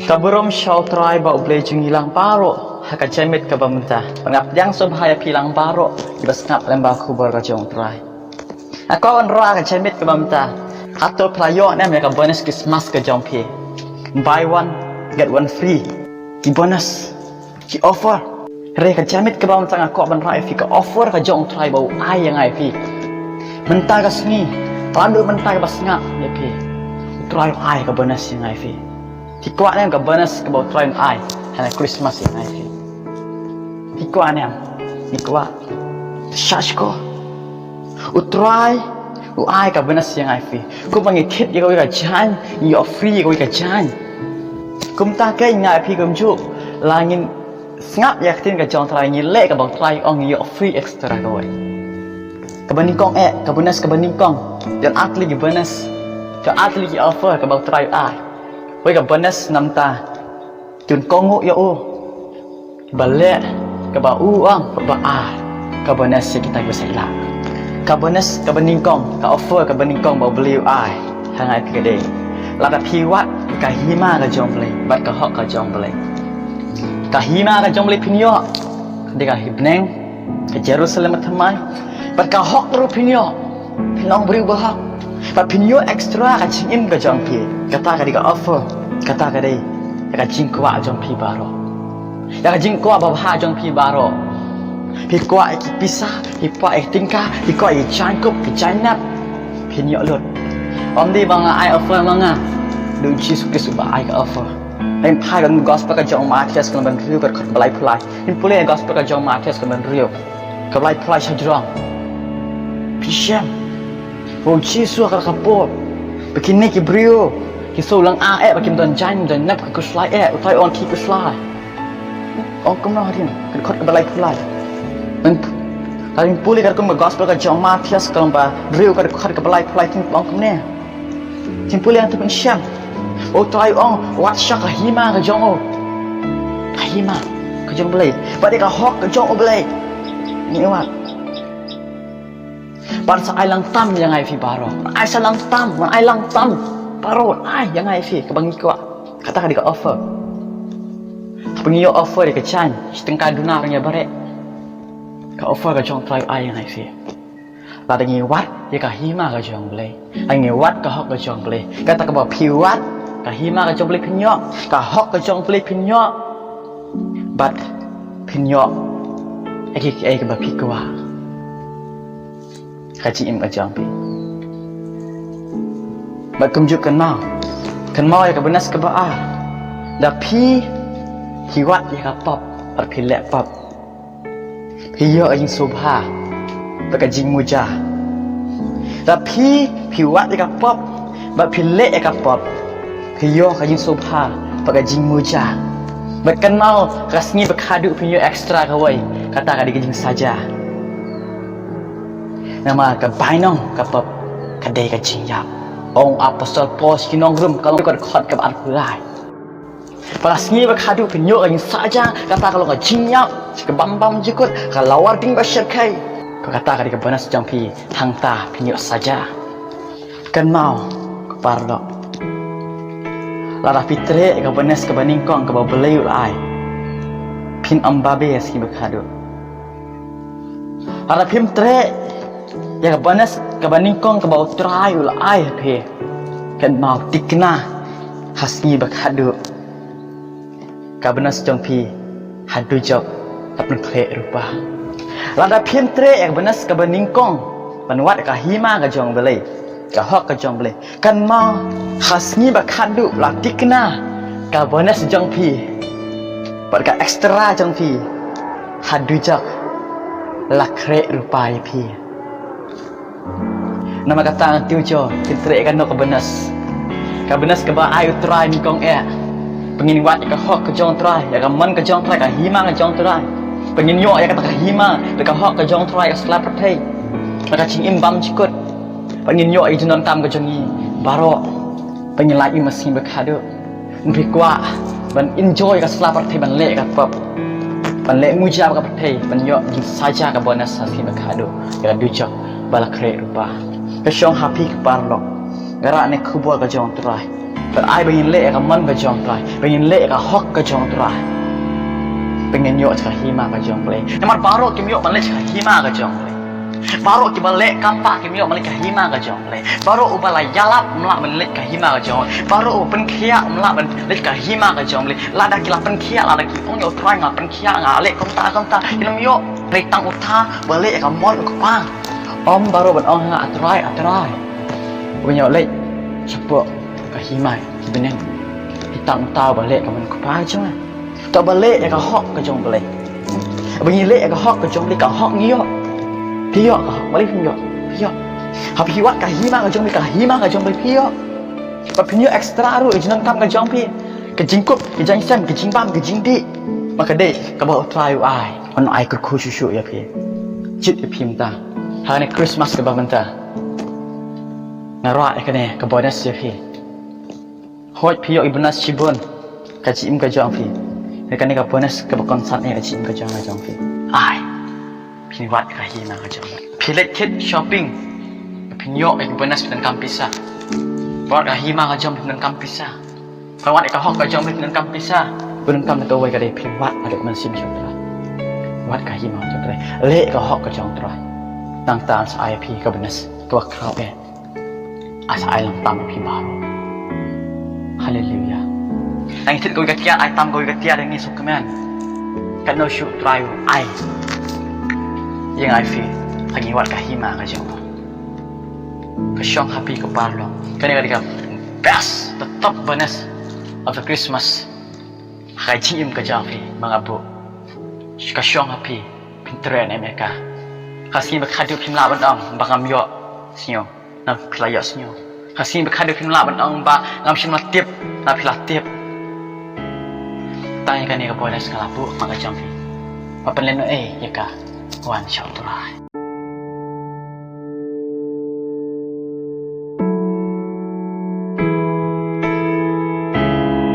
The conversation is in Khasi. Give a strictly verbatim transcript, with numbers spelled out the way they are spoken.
Ka burom sha U Trai ba U Blei jong ngi lang baroh ha ka janmiet kaba mynta. Bad nga pdiang sngewbha ïa phi lang baroh kiba sngap lyngba khubor ka jong U Trai. Nga kwah ban rah ka janmiet kaba mynta. Hato phi la ïoh ne em ïa ka bonus Christmas ka jong phi? Buy one, get one free. Ki bonus, ki offer. Hynrei ka janmiet kaba mynta nga kwah ban rah ïa phi ka offer ka jong U Trai ba u ai ïa nga ïa phi. Mynta ka sngi, naduh mynta kaba sngap ïa phi, U Trai u ai ka bonus ïa nga ïa phi. Phi kwah ne em ka bonus kaba U Trai u ai ha ka Christmas ïa nga ïa phi? Phi kwah ne em? Phi kwah? Shah shkor. U Trai u ai ka bonus ïa nga ïa phi. Kumba ngi thied ïa kawei ka jaiñ, ngi ïoh free ïa kawei ka jaiñ. Kumta kein nga ïa phi kumjuh, la ngin sngap ïa ka ktien ka jong U Trai, ngi leh kaba U Trai u ong, ngi ïoh free extra kawei. Kaba nyngkong eh, ka bonus kaba nyngkong. Don ar tylli ki bonus, don ar tylli ki offer kaba U Trai u ai. Wei ka bonus namar ba un kohnguh ïa u ba leh kaba u ong. Kaba ar, ka bonus ïa kita kiba sngewlah. Ka bonus kaba nyngkong, ka offer kaba nyngkong ba U Blei u ai ha nga ïa phi ka dei, lada phi wad ka hima ka jong U Blei bad ka hok ka jong U Blei. Ka hima ka jong U Blei phin ïoh, ka dei ka bneng, ka Jerusalem bathymmai. Bad ka hok ruh phin ïoh, phin long briew bahok. Bad phin ïoh extra ka jingim ka jong phi. Kata ka dei ka offer, kata ka dei ïa ka jingkwah jong phi baroh. Ïa ka jingkwah babha jong phi baroh. Phi kwah ïa ki pisa, phi kwah ïa ki tyngka, phi kwah ïa ki jaiñkup, ki jaiñnep. Phin ïoh lut. Ym dei ba nga ai offer ma nga. Dei U Jisu Khrist uba ai ka offer. Ngin phai ka gospel ka jong u Mathaios ka lynnong ba hynriew ka dkhot ba laiphew lai. Ngin pule ka gospel ka jong u Mathaios ka lynnong ba hynriew, ka ba laiphew lai shajrong. Phi shem ba U Jisu ha ka por, ba kine ki briew ki shu lyngngoh eh ba kim don jaiñ, don nep, ki khuslai eh, U Trai u ong khie khuslai. Ong kumno hadien, ka dkhot ka ba laiphew lai. Ngin, ngin pule ka rukom ka gospel ka jong u Mathaios ka lynnong ba hynriew ka dkhot ka ba laiphew lai, ong kumne. Ngin pule hangto, phin shem ba U Trai u ong, wat sha ka hima ka jong u. Ka hima ka jong U Blei. Bad ïa ka hok ka jong U Blei. Ngin wad. Bad sa ai lang tam ïa nga ïa phi baroh. Ai sa lang tam, wan ai lang tam baroh. Ai ïa nga ïa phi kaba ngi kwah. Kata ka dei ka offer. Kaba ngi ïoh offer ïa ka jaiñ, shi tyngka duna ruh ngi bareh. Ka offer ka jong U Trai u ai ïa nga ïa phi. Lada ngi wad ïa ka hima ka jong U Blei, lada ngi wad ka hok ka jong U Blei, kata kaba phi wad, ka hima ka jong U Blei phin ïoh, ka hok ka jong U Blei phin ïoh. Bad phin ïoh ïa kiei kiei kaba phi kwah. Ka jingim ka jong phi. Bad kumjuh kynmaw, kynmaw ïa ka bonus kaba ar. Da phi, phi wad ïa ka pop, bad phi leh pop, phi ïoh ka jingsngewbha bad ka jingmuja. Da phi, phi wad ïa ka pop bad phi leh ïa ka pop, phi ïoh ka jingsngewbha bad ka jingmuja. Bad kynmaw, ka sngi ba khadduh phin ïoh extra kawei, kata ka dei ka jingsaja. Namar ka bainong ka pop ka dei ka jingïap. Ong u Apostol Paul sha ki nong Rom, ka lynnong ba hynriew ka dkhot kaba arphew lai. Ba ka sngi ba khadduh phin ïoh ka jingsaja, kata ka long ka jingïap sha ka bam bam jukut, ka lawar ding ba shyrkhei. Kata ka dei ka bonus jong phi, hangta phin ïoh saja. Kynmaw ko paralok, lada phi treh ïa ka bonus kaba nyngkong kaba U Blei u la ai, phin ym babe ha ka sngi ba khadduh. Lada phim treh ïa ka bonus kaba nyngkong kaba U Trai u la ai ha phi, kynmaw, thikna ha ka sngi ba khadduh, ka bonus jong phi ha dujok ka pynkhreh rupa. Lada phim treh ïa ka bonus kaba nyngkong ban wad ka hima ka jong U Blei, ka hok ka jong U Blei, kynmaw, ha ka sngi ba khadduh la thikna ka bonus jong phi bad ka extra jong phi ha dujok, la khreh rupa ïa phi. Namar kata, ngan tieng jur, phin treh ïa kano ka bonus? Ka bonus kaba ai U Trai nyngkong eh. Ba ngin wad ïa ka hok ka jong U Trai, ïa ka mon ka jong U Trai, ka hima ka jong U Trai. Ba ngin ïoh ïa kata ka hima bad ka hok ka jong U Trai, ka sla pyrthei, ka jingim bymjukut. Ba ngin ïoh ïa ka jingdonkam ka jong ngi baroh. Ba ngin lait im ha ka sngi ba khadduh. Phi kwah ban enjoy ka sla pyrthei, ban leh ka pop, ban leh muja bad ka pyrthei, ban ïoh jingsaja, ka bonus ha ka sngi ba khadduh, ïa ka dujok ba la khreh rupa. Ka shong ha phi ko paralok. Ka rah ne khubor ka jong Trai. Ba ai ba ngin leh ïa ka mon ka jong Trai. Ba ngin leh ïa ka hok ka jong Trai. Ba ngin ïoh ka hima ka jong Blei. Namar baroh kim ïoh ban leh ka hima ka jong Blei. Baroh kiba leh kam pah kim ïoh ban leh ka hima ka jong Blei. Baroh uba la ïalap ym lah ban leh ka hima ka jong. Baroh uba pynkhiah ym lah ban leh ka hima ka jong Blei. Lada ki la pynkhiah, lada ki ong ïa u Trai nga pynkhiah, nga leh kumta kumta, kin ym ïoh. Leh tang uta ba leh ka mon u Kpa. Ym baroh ban ong ha nga, A Trai, A Trai. Ban ïoh leh shapoh ka hima bneng. Leh tang uta ba leh ka mon u Kpa jong nga. Uta ba leh ïa ka hok ka jong Blei. Ba ngi leh ïa ka hok ka jong Blei, ka hok ngi ïoh. Phi ïoh ka hok, balei phim ïoh? Phi ïoh. Haba phi wad ka hima ka jong Blei, ka hima ka jong Blei phi ïoh. Ba phin ïoh extra ruh ïa ka jingdonkam ka jong phi. Ka jingkup, ka jingshem, ka jingbam, ka jingdih. Ba ka dei kaba U Trai u ai. Un ai kyrkhu shuh shuh ïa phi. Jied ïa phi mynta. Ha kane Christmas kaba mynta, nga rah ïa kane ka bonus ïa phi. Hooid phi ïoh i bonus shibun ka jingim ka jong phi. Ïa kane ka bonus kaba kongsan ïa ka jingim ka jong, ka jong phi. Ai. Phin wad ka hima ka jong. Phi leit kit shopping. Phin ïoh ïa ka bonus, phin donkam pisa. Wad ka hima ka jong, phin donkam pisa. Phi wad ïa ka hok ka jong, phin donkam pisa. Phin donkam na kawei ka dei phin wad haduh mynsiem jong Trai. Wad ka hima ka jong Trai. Leh ka hok ka jong Trai. Tang ta sa ai phi ka bonus kaba khraw eh. Ai sa ai lang tam ïa phi baroh. Haleluya. Tang ïa kawei ka tiar, ai tam kawei ka tiar ïa ngi suk kmen. Katno shuh Trai u ai ïa ngi, ai phi. Ngi wad ka hima ka jong. Ka shong ha phi ka paralok. Kane ka dei ka best, the top bonus of the Christmas. Ha ka jingim ka jong phi, ma nga buh. Ka shong ha phi, phin trei ne em ïa ka. Ka sngi ba khadduh phim lah ban ong ba ngam ïoh sngew, ngam, phi la ïoh sngew. Ka sngi ba khadduh phim lah ban ong ba ngam shym la tip, na phi la tip. Tang ïa kane ka bonus nga la buh ma ka jong phi. Ba pynlehnohei ïa ka, wan sha U Trai.